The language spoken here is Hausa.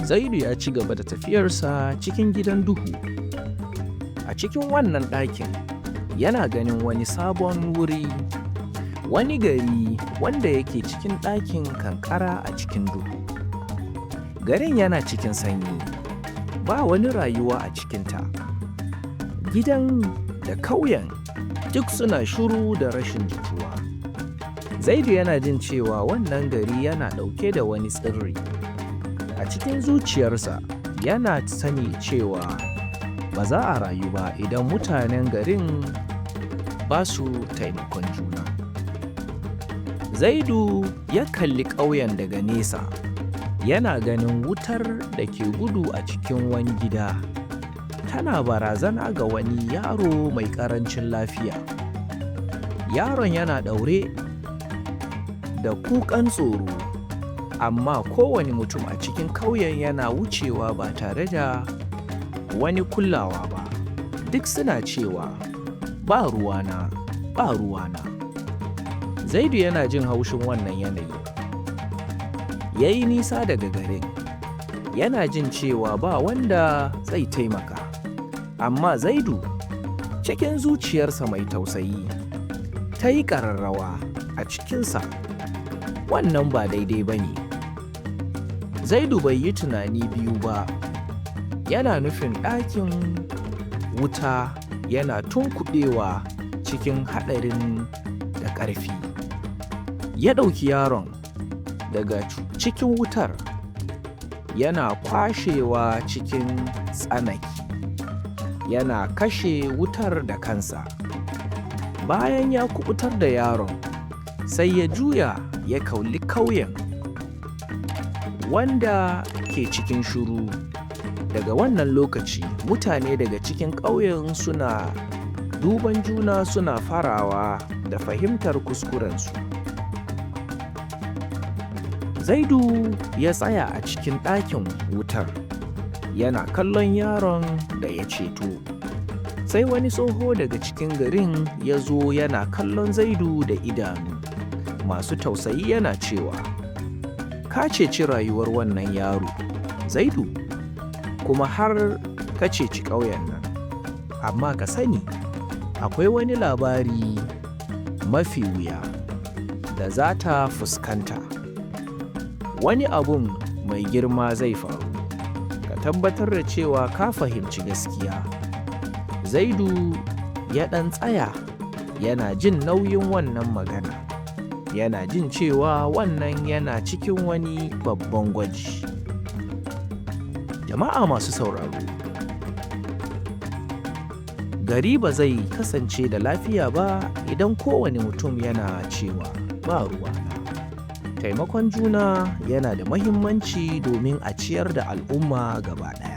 Zaidu ya ci gaba da tafiyarsa cikin gidan duhu. A cikin wannan ɗakin, yana ganin wani sabon wuri, wani gari wanda yake cikin ɗakin kankara a cikin duhu. Garin yana cikin sanyi, ba wani rayuwa a cikinta. Gidan da kauyen duk suna shiru da rashin jituwa. Zaidu yana jin cewa wannan gari yana ɗauke da wani sirri. A cikin zuciyarsa yana sani cewa ba za a rayu ba idan mutanen garin ba su taimakon juna. Zaidu ya kalli ƙauyen daga nesa, yana ganin wutar da ke gudu a cikin wani gida. Tana barazana ga wani yaro mai ƙarancin lafiya. Yaron yana ɗaure da kukan tsoro, amma kowane mutum a cikin ƙauyen yana wucewa ba tare da wani kulawa ba. Duk suna cewa, "Ba ruwana, ba ruwana." Zaidu yana jin haushin wannan yanayi. Ya yi nisa daga garin, yana jin cewa ba wanda zai taimaka. Amma Zaidu, cikin zuciyarsa mai tausayi, ta yi ƙararrawa a cikinsa. Wannan ba daidai ba ne. Zaidu bai yi tunani biyu ba. Yana nufin ɗakin wuta yana tunkuɗewa cikin haɗarin da ƙarfi. Ya ɗauki yaron daga cikin wutar, yana kwashewa cikin tsanaki, yana kashe wutar da kansa. Bayan ya kuɓutar da yaron, sai ya juya ya kalli ƙauyen wanda ke cikin shiru. Daga wannan lokaci, mutane daga cikin ƙauyen suna duban juna suna farawa da fahimtar kuskurensu. Zaidu ya tsaya a cikin ɗakin wutar, yana kallon yaron da ya ceto. Sai wani tsoho daga cikin garin ya zo yana kallon Zaidu da idanu masu tausayi yana cewa, "Ka ceci rayuwar wannan yaro, Zaidu, kuma har ka ceci ƙauyen nan. Amma ka sani, akwai wani labari mafi wuya da za ta fuskanta. Wani abun mai girma zai faru. Ka tabbatar da cewa ka fahimci gaskiya." Zaidu ya ɗan tsaya yana jin nauyin wannan magana. Yana jin cewa wannan yana cikin wani babban gwaji. Jama'a masu sauraro, gari ba zai kasance da lafiya ba idan kowane mutum yana cewa ba ruwana. Taimakon juna yana da mahimmanci domin a ciyar da al'umma gaba ɗaya.